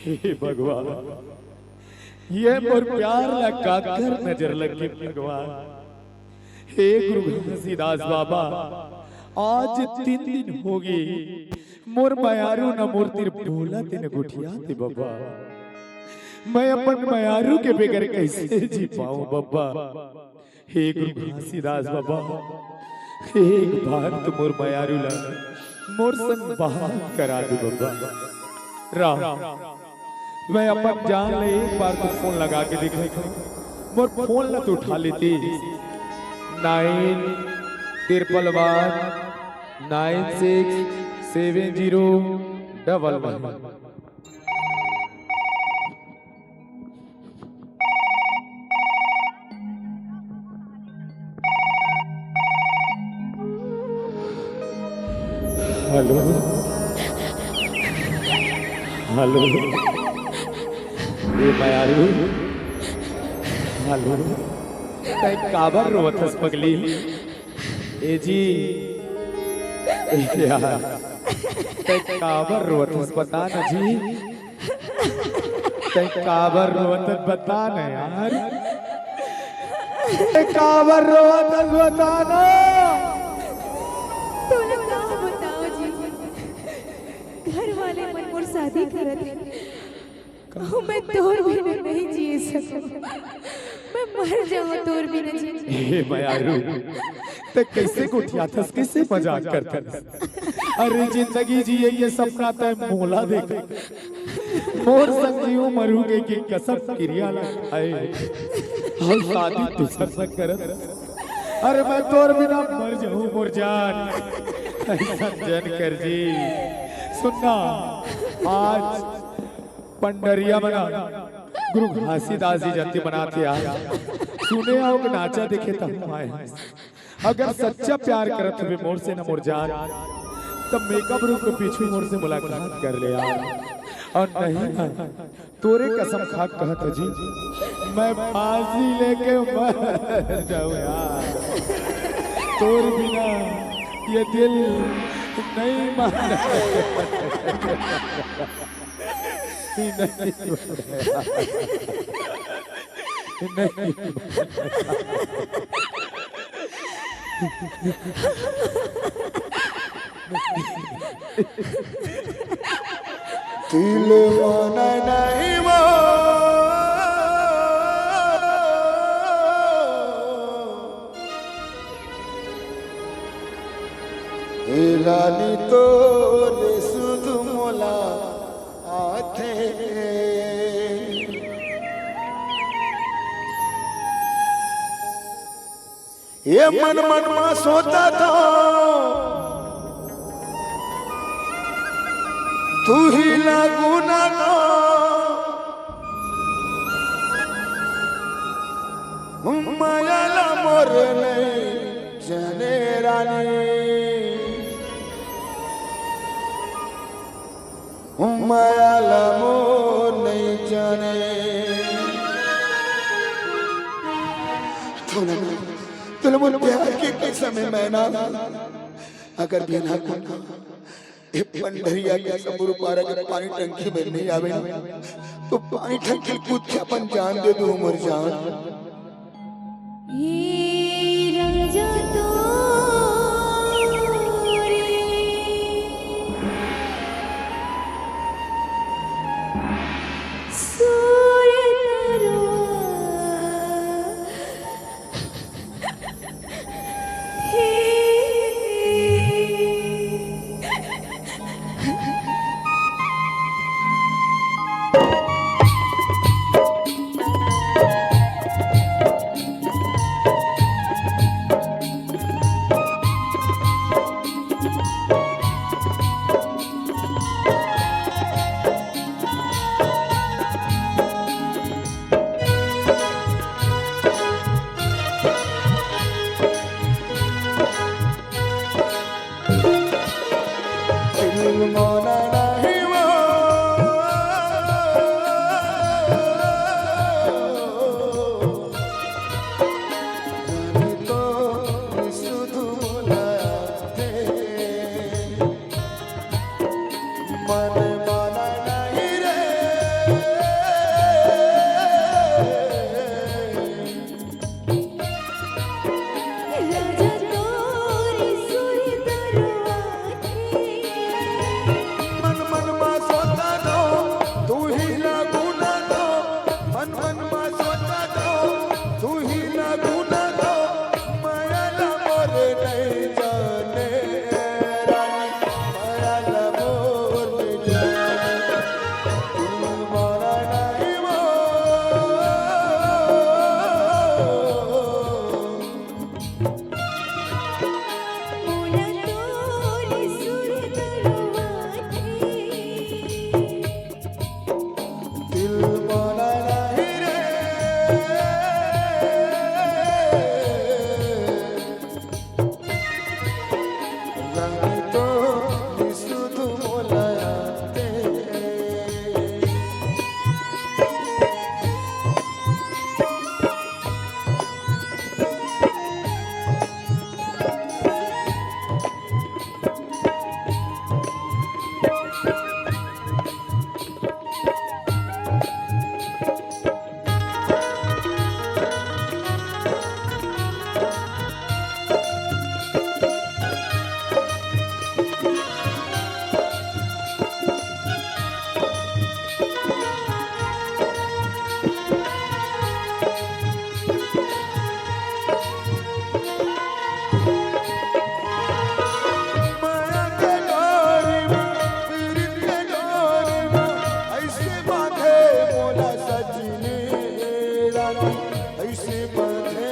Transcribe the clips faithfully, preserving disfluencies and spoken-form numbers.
हे भगवान, ये मोर प्यार ला काकर नजर लगे भगवान। हे गुरु घासीदास बाबा, आज तीन दिन होगे, मोर मयारू न मोर तीर बोलत हे न गोठियात हे बाबा। मैं अपन मयारू के बगैर कैसे जी पाऊं बाबा? हे गुरु घासीदास बाबा, एक बार तो मोर मयारू ला मोर संग बात करा दे बाबा। राम, मैं अपन जान ले एक बार तो फोन लगा के देखत हूँ, मोर फोन ला तो उठा लेते। Nine triple one nine six seven zero double nine. Hello, hello, ए मयारू, हेलो, तैं काबर रोवत हस पगली? ए जी, ए यार, तैं काबर रोवत हस बता ना जी। तैं काबर रोवत हस बता ना यार। तैं काबर रोवत हस बता ना। तोला का बताओ जी, घर वाले मन मोर शादी करत हे। कहूँ मैं तोर बिना नहीं जी सकूँ। मैं मर जाऊँ तोर बिना जी। हे मयारू, तैं कैसे गोठियाथस, कैसे मजाक करथस? अरे जिंदगी जिए के सपना तैं मोला देख, मोर संग जीऊँ मरूँ के कसम किरिया ला खाए, हम शादी दूसर संग करत। अरे मैं तोर बिना मर जाऊँ मोर जान, ऐसा जन कर जी। सुनना, आज पंडरिया मना गुरु घासीदास जी जयंती मनात हे आज। सुने अउ नाचा देखे त हम आए। अगर सच्चा प्यार करत हवे मोर से न मोर जान, तब मेकअप रूम के पीछू मोर से मुलाकात कर ले यार। अउ नहीं ना, तोरे कसम खा के कहत हँव जी, मैं फांसी लेके मर जाऊँ यार। तोर बिना ये दिल नहीं माने। दिल माने नहीं वो। ए रानी तोरे सुध मोला आथे। ये मन मन मा सोता था तू ही लागू ना था। माया ला मोर नहीं जाने रानी। माया ला मोर नहीं जाने। तोला, तोला मोर प्यार के कसम हे मैना, अगर बिना कुन ए पंडरिया के समुर पारा के पानी टंकी में नहीं आवे ना, तो पानी टंकी कूद के अपन जान दे दो मोर जान। हे राजा तोरे सुर नरवा हे। माया के डोरी म, पीरित के डोरी म, अइसे बांधे मोला सजनी रानी, अइसे बांधे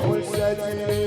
मोला सजनी।